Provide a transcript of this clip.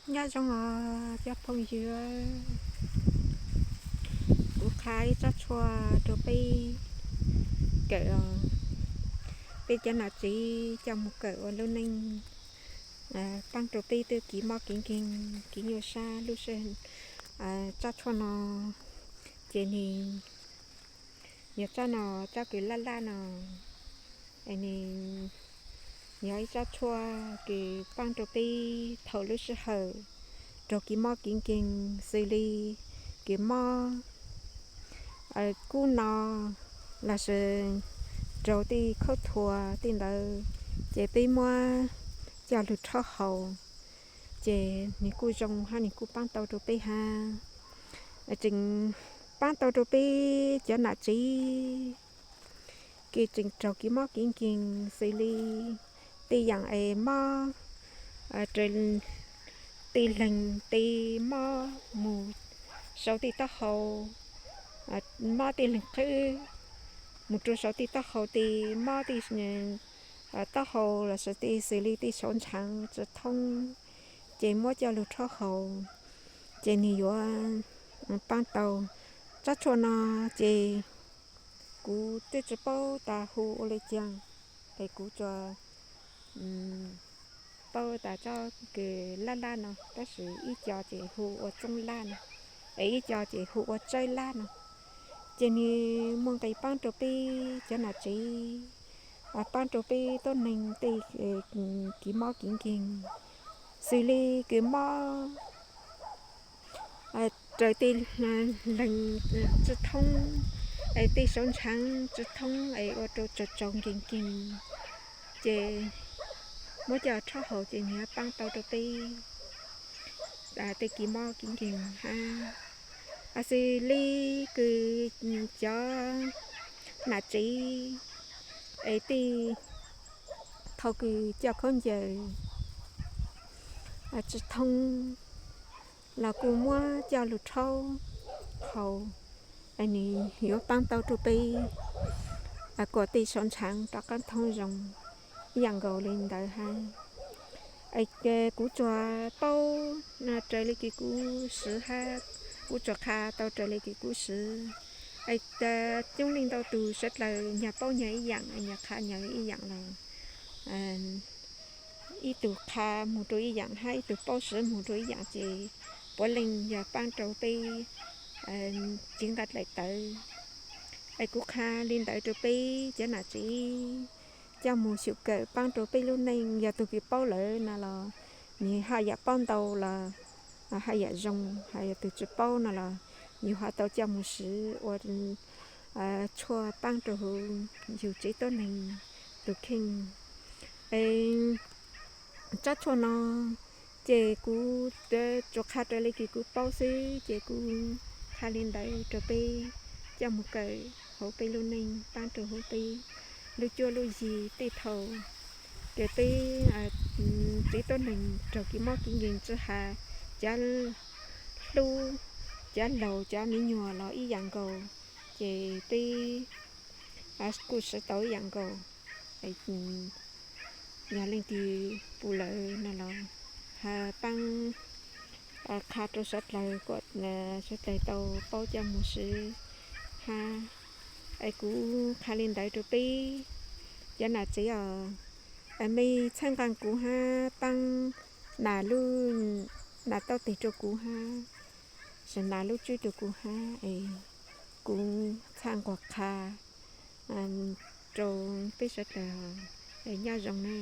Nyob zoo os cov phooj ywg, kuv qha ib tsob tshuaj rau peb kawm os. Peb cov nam txiv coj mus kawm ua lub neej, paab rau peb tug kev mob kev nkeeg, kev nyuaj sab lub sij hawm. Tsob tshuaj no ces nws yog tsob no, tsob kws laj laj no, nws yog ib tsob tshuaj kws paab rau peb thaum lub sij hawm raug kev mob kev nkeeg, xws li kws mob kub no lossis raug tej khaub thuas tej ntawd, ces peb muab coj lug rhaub haus, ces nws kuj zoo hab nws kuj paab tau rau peb hab. Tseem paab tau rau peb cov nam txiv kws tseem raug kev mob kev nkeeg, xws li tej yaam es mob, tej leeg tej mob mus saum tej taub hau, mob tej leeg qwb mus rau saum tej taub hau, tej mob tej taub hau lossis tej xws li tej saum ntshaav tsi thoob, ces muab coj lug rhaub haus, ces nws yuav paab tau. Tsob tshuaj no ces kuv twb tsi paub tas hu ua le caag, es kuv tsuas paub tas tsob kws laj laj no, tab sis ib co ces hu ua txoob laj no, es ib co ces hu ua tsawb laj no. Ces nws muaj nqis paab rau peb cov nam txiv, paab rau peb tuab neeg tej kev mob kev nkeeg, xws li kws mob raws tej leeg tsi thoob, es tej saum ntshaav tsi thoob es ua rau tsaus tsaus nkeeg nkeeg, ces muab coj rhaub haus ces nws paab tau rau peb tej kev mob kev nkeeg hab. Xws li kws cov nam txiv es tej thaum kws coj khaub ncaws tsi thoob los kuj muab coj lug rhaub haus, nws yuav paab tau rau peb kuas tej saum ntshaav rov qaab thoob zoo ib yaam nkaus li ntawd hab. Kuv tsuas paub raws li kws kuv swv hab kuv tsuas qha tau raws li kws kuv swv. Coob leej ntau tug sawv dlawg nyag paub nyag ib yaam, nyag qha nyag ib yaam los ib tug qha moog rau ib yaam hab ib tug paub swv moog rau ib yaam, ces puav leej yog paab rau peb cev nqai dlaim tawv. Es kuv qha li ntawd rau peb cov nam txiv coj moog xyum kawm paab rau peb lub neej. Yog tug kws paub lawm no los nws haj yam paub ntau los haj yam zoo, hos yog tug tsi paub no los yug ho tau coj moog swv ua tshuaj paab rau yug tsev tuab neeg tug kheej. Es tsob tshuaj no ces kuv tsuas qha raws li kws kuv paub xwb, ces kuv qha li ntawd rau peb coj moog kawm hauv peb lub neej, paab rau hauv peb lub cuab lub yig tej thaum kws peb tsev tuab neeg raug kev mob kev nkeeg tsi has cov hlub, cov laug, cov me nyuam los ib yaam nkaus, ces peb kuj swv tau ib yaam nkaus. Yog leej twg pum lawm no los ha paab qha rau sawv dlawg kuas sawv dlawg tau paub coj moog swv hab. Es kuv qha li ntawd rau peb cov nam txiv os. Mej txhawb nqaa kuv hab paab nam lub, nam tauj teg rau kuv hab, nam lub tswb rau kuv hab, es kuv txhaj nquag qha rau peb sawv dlawg, es nyob zoo na.